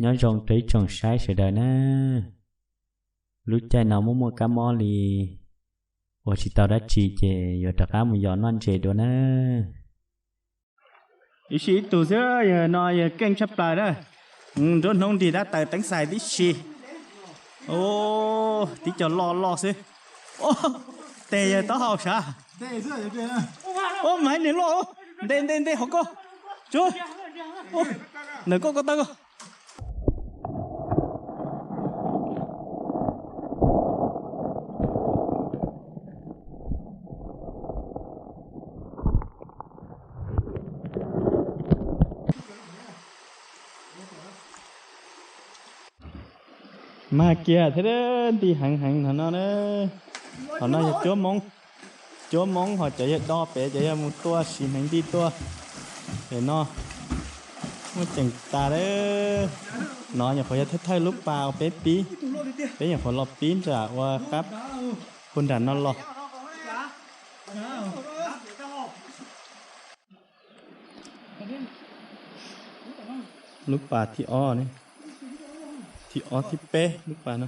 Nyob zoo rau ib tsoom saib sawv daws na. Lub caij no muaj muaj kab mob li, ua tsis tau dab tsi ces yuav rov qab mus yos noj ntses dua na. Ib sij ib tug xwb, yog no yog keej tshaj plaws na. Nruab hnub nrig dab taws teeb xais tib si. Tib co loj loj xwb. Tes yog taub hau sav. Ub, mas niag loj, nte nte nte hauv koj. Ntawm koj ko taw ko. Mag kiag thiab, nti heev heev no no na. Qhov no yog cuab moob, cuab moob ho cov yawg do pem cov yawg mus tua siv hneev nti tuaj. Pem no muaj ceem tas lawm. No nyuam qhuav yog thawj thawj lub pas uas peb pib, peb nyuam qhuav los pib nram ua qab puag nram no los. Lub pas thib ob, thib ob thib peb lub pas no.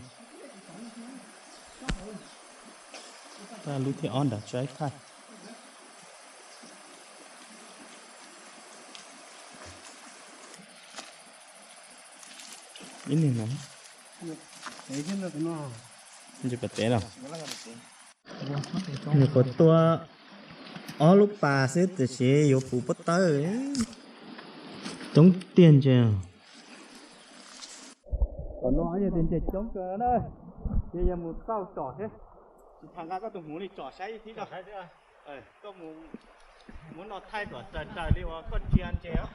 Lub thib ob nram tsaib thaj. Ib nws no, nws pas tev los. Nyuam qhuav tua ob lub pas xwb tiam sis yuav puv pob tawb coob tiag ntse. Tom no yog tias ntses coob kawg na, ces yog mus txauj tsom thiab. Tsis tas nqa koj tus hmuv li tsom saib ib thib ko. Koj mus muab no thaij kom raws raws li uas koj ntsia ntses os.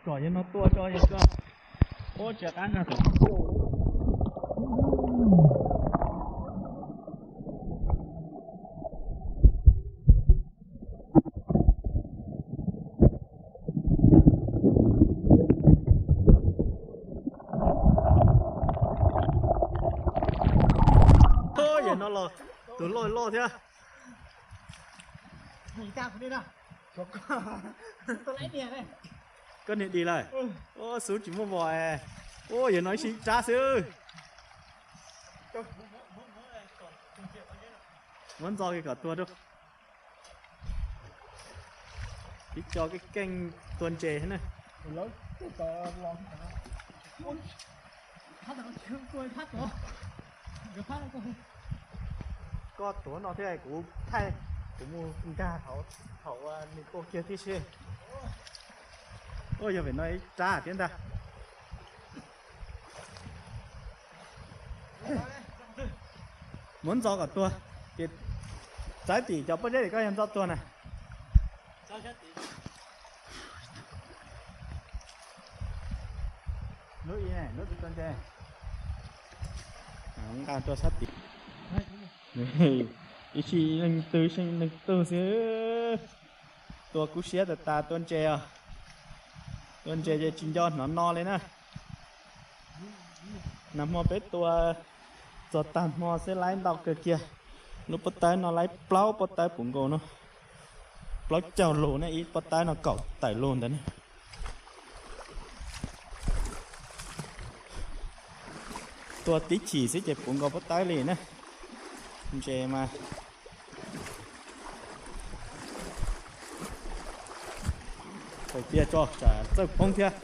Tsom yog no tua tso yog tso. Ua tsis qab no. Yog no los tus loj loj thiab. Koj niag dim lawm. Ua xub tsis muaj vos. Ua yog no ib sib rab xwb. Muab ntxo kiag kom tuag rau. Ib co keej keej tua ntses na. Koj tuav no thiab kuv thaij, kuv mus nkag thaum nws tua kiag tib si. Ua yog pem no ib rab thiab ntag. Muab ntxo kom tuag, ces txawb tim cov pob zeb tim koj yog ntxo tuag na. Lub ib, lub tus tua ntses. Nqa rau sab tid. Ib sij leej twg seej leej tug xwb. Tua kub siab tas tas tua ntses os. Tua ntses ces tsis nco hnov no li na. Nag hmo peb tua txog tag hmo xwb laib ntau kawg kiag. Lub pob tawb no laib plaub pob tawb puv nkaus no. Plaub caug lus ne, ib pob tawb no kaum tawm lus ntawd ne. Tua tib chim xwb ces puv nkaus pob tawb li na. Ntses mas Cia tso tsam txawj poob thiab.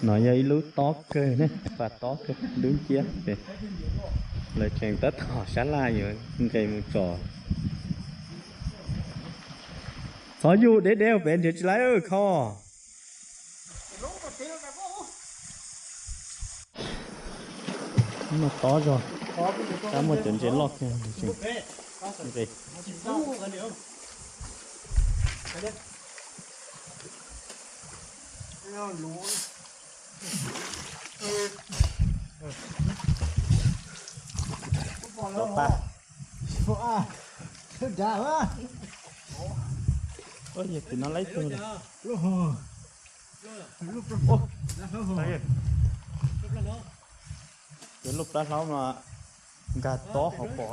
No yog ib lub tob kawg ne, pas tob kawg dub nciab ces lawv tseem tab tom sab laj yuav nqes mus tsom. Txhob yug deb deb pem nrhiav tsis laib kho. Muaj tob zog, tab muaj cov ntses loj kiag nqes. Yog tim no laib tug. Cov lub plab hlaub no nkag tob hauv pom.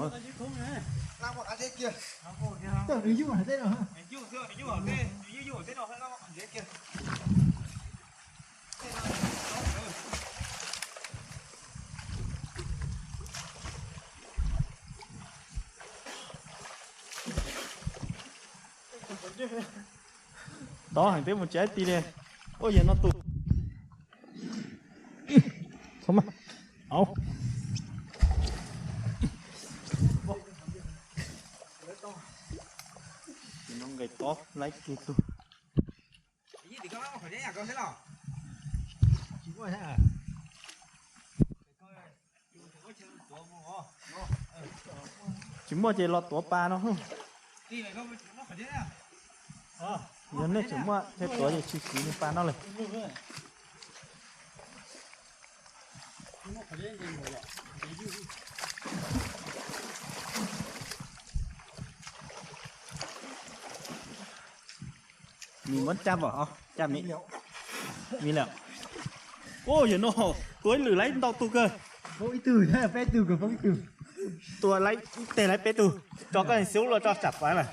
Tob heev twb mus tsis laib ti li. Ua yog no tus. Txhob mas. Au. No nqes tob laib kiag tug. Tsis muaj ces los tuav pas no. Yog nej tseem muaj thiaj tuav ces tsis siv niag pas no lawm. Nws muab caj npam, caj mi, mi lawm. Ua yog no, tua ib lwm laib ntau tug kawg. Tua laib ib teg laib peb tug. Tso koj xub los tso tsam pav lawm.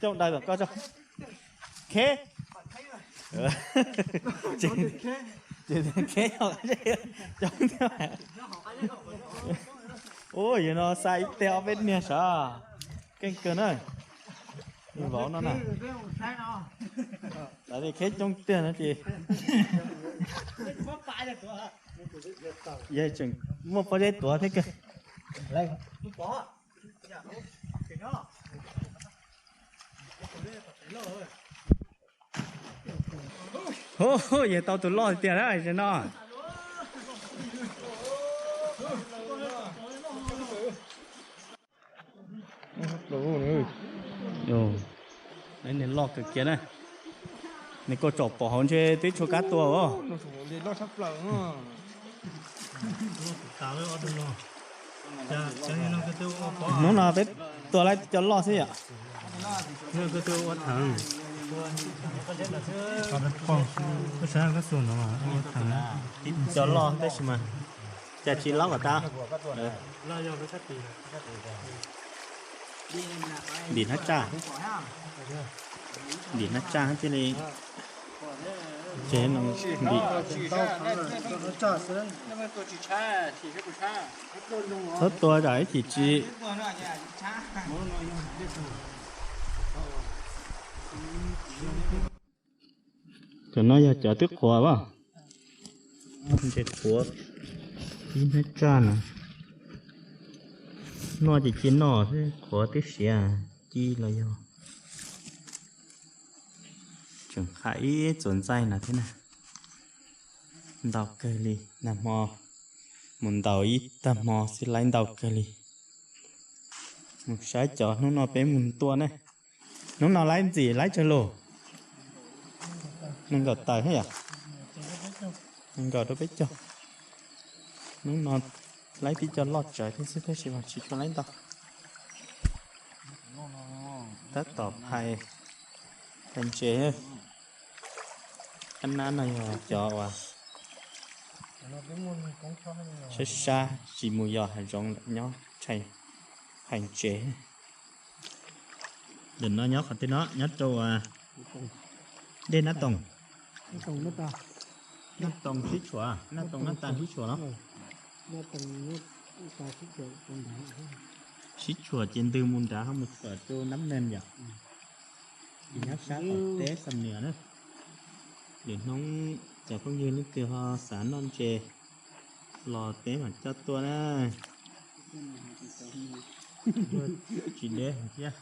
Coj daws kom koj tso. Kheb. Ces kheb coob thiab. Ua yog no xa ib teg ob peb niag sav. Keej kawg na. Vauv no na. Lawv li kheb coob tiag no ces yog tseem muaj pob zeb tuav thiab kawg. Hu, yog tau tus loj tiag na no. Niag loj kawg kiag na. Nws kuj tsom pom hauv ntshe twb tshuav kab tua os. Hnub no peb tua laib tib co loj xwb yom. Tib co loj tab sis mas cas tsis laub kom tau. Ntim hnab tsaj, ntim hnab tsaj thiaj li, ces no ntim. Txhob tua zam ib chim tsis. Cov no yog cov twb qhuav as. Ntses qhuav, ib hnab tsaj na. Noj ces cia noj xwb, qhuav twb siav ci los yog. Tseem qham ib txuas ntxaij no thiab na. Ntau kawg li, nag hmo mus ntaus ib tag hmo xwb laib ntau kawg li. Mus saib cov hnub no peb mus tua ne. Hnub no laib ntxim laib tsawg lus? Nees nkaum tawm thiab yom? Nees nkaum rau peb caug. Hnub no laib tib co loj tsawv thiab xwb tab sis mas tsis tshua laib ntau. Tab tom phais, phais ntses. Kab nab no yog cov uas Sab sab tsis mus yos hav zoov lawm, nyob tshee phaim tsev. Ntawm no nyob qhov twg no? Nyob rau dej Nab Toom. Nab Toom sib tshuam, Nab Toom Nab Tas sib tshuam los? Sib tshuam ces ntws mus nrad ho mus tshuam rau Nab Nees yom. Ces nyob sab tom teb Xam Nias na. Lwm hnub cov phooj ywg leej twg ho xav noj ntses los peb mam coj tuaj na. Tsis deb thiab.